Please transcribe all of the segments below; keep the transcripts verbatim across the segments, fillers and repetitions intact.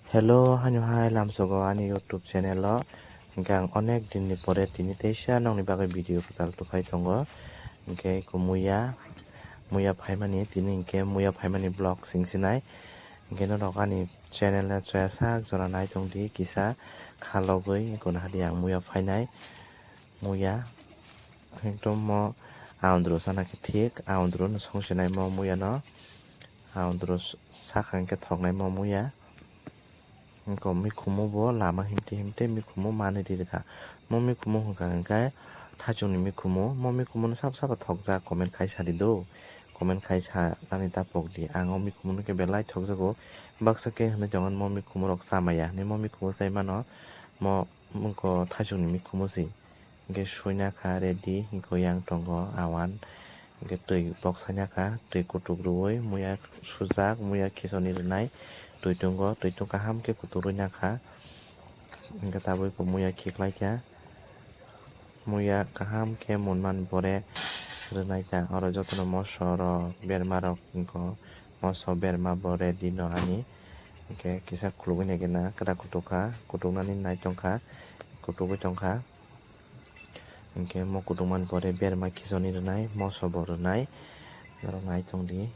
Hello, haino hai lamsogo ani YouTube channel o. Hwnkhe ang onek din ni pore tini teisa nokni bagwi video kwtal tuphai tongo. Hwnkhe ko muya, muya phaimani, tini hwnkhe muya phaimani vlog sing sinai. Hwnkhe norok ani channel no choya sak jora nai tongdi, kisa khalogwi hwnkhe nahadi ang muya phainai. Muya ekdom mo aondro sana khe thik, aondro no song sinai mo muya no, aondro sakha hwnkhe thoknai mo muya. Wngkha mikhumu bo lama himte himte mikhumu manwi ri rwkha. Mo mikhumu hwnkha hwnkhe thaichukni mikhumu. Mo mikhumu no sabo sabo thokjak, comment khai sadi do. Comment khai sa nani ta pokdi. Ang o mikhumu no khe belai thokjago. Baksa khe hwnwi tongo mo mikhumu rok chamaya hinwi. Mo mikhumu chai mano. Mo wngkha thaichukni mikhumu se. Hwnkhe suina kha ready, hwnkhe yang tongo awan. Hwnkhe twi boksaina kha, twi kutuk rwui muya sujak, muya khichoni rwnai. Twi tongo, twi tong kaham khe kutuk rwina kha. Hwnkhe tabuk bo muya khiklai kha. Muya kaham khe munmani pore rwnai kha. Oro jotono moso rok, berma rok wngkha. Moso berma bo ready no ani. Hwnkhe kisa khulugwi naikhe na kwrak kutuk kha, kutuknani nai tongkha, kutugwi tongkha. Hwnkhe mo kutukmani pore berma khichoni rwnai, moso bo rwnai, norok nai tongdi.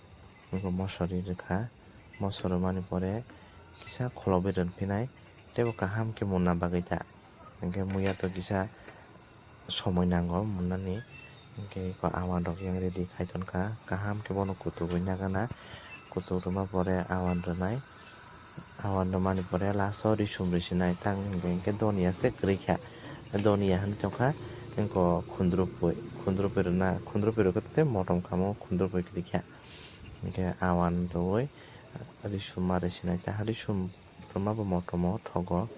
Wngkha moso ri rwkha, moso rwmani pore kisa khulogwi rwphinai, teibo kaham khe munna bagwi ta. Hwnkhe muya to kisa somoi nango munnani, hwnkhe eko awan rok yang ready khai tonkha, kaham khe bono kutugwi nagana, kutuk rwma pore awan rwnai. Awan rwmani pore last o risum risinai tang hwnkhe, hwnkhe doniya se kwrwi kha. Doniya hinwi tongkha, wngkha khundrupui, khundrupui rwna, khundrupui rwkhe tei motom kha mo khundrupui kwrwi kha. Hwnkhe awan rwui risum ma risinai ta, risum rwma bo motom o thogo.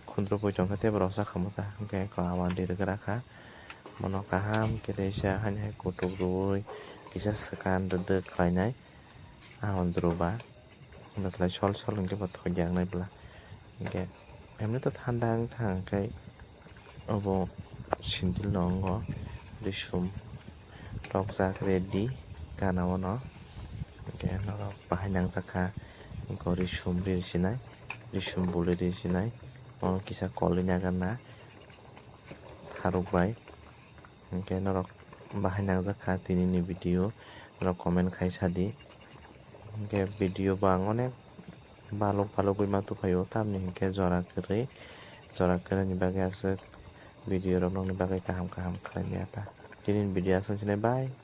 Khundrupui tongkha tei borok cha khamu ta, hwnkhe eko awan ri rwgra kha. Bono kaham khe teisa haino hai kutuk rwui kisa swkang rwdwk khlainai. Awan rwba. Natlai sol sol hwnkhe bo thokya wngnai bwla. Hwnkhe, emni to thanda wng thang khe obo sintil no wngo. Risum rokjak ready gana o no. Hwnkhe norok bahai nangjakha. Wngkha risum ri sinai. Risum buli ri sinai. Omo kisa kolwi nagarna. Tharuk bai. Hwnkhe norok bahai nangjakha tini ni video, norok comment khai sadi. Hwnkhe video bo ang onek balok balogwi ma tubuphaio, tamni hwnkhe jora kwrwi, jora kwrwini bagwi aswk video rok nokni bagwi kaham kaham khlaimaya ta. Tini ni video aswk sinai, bye.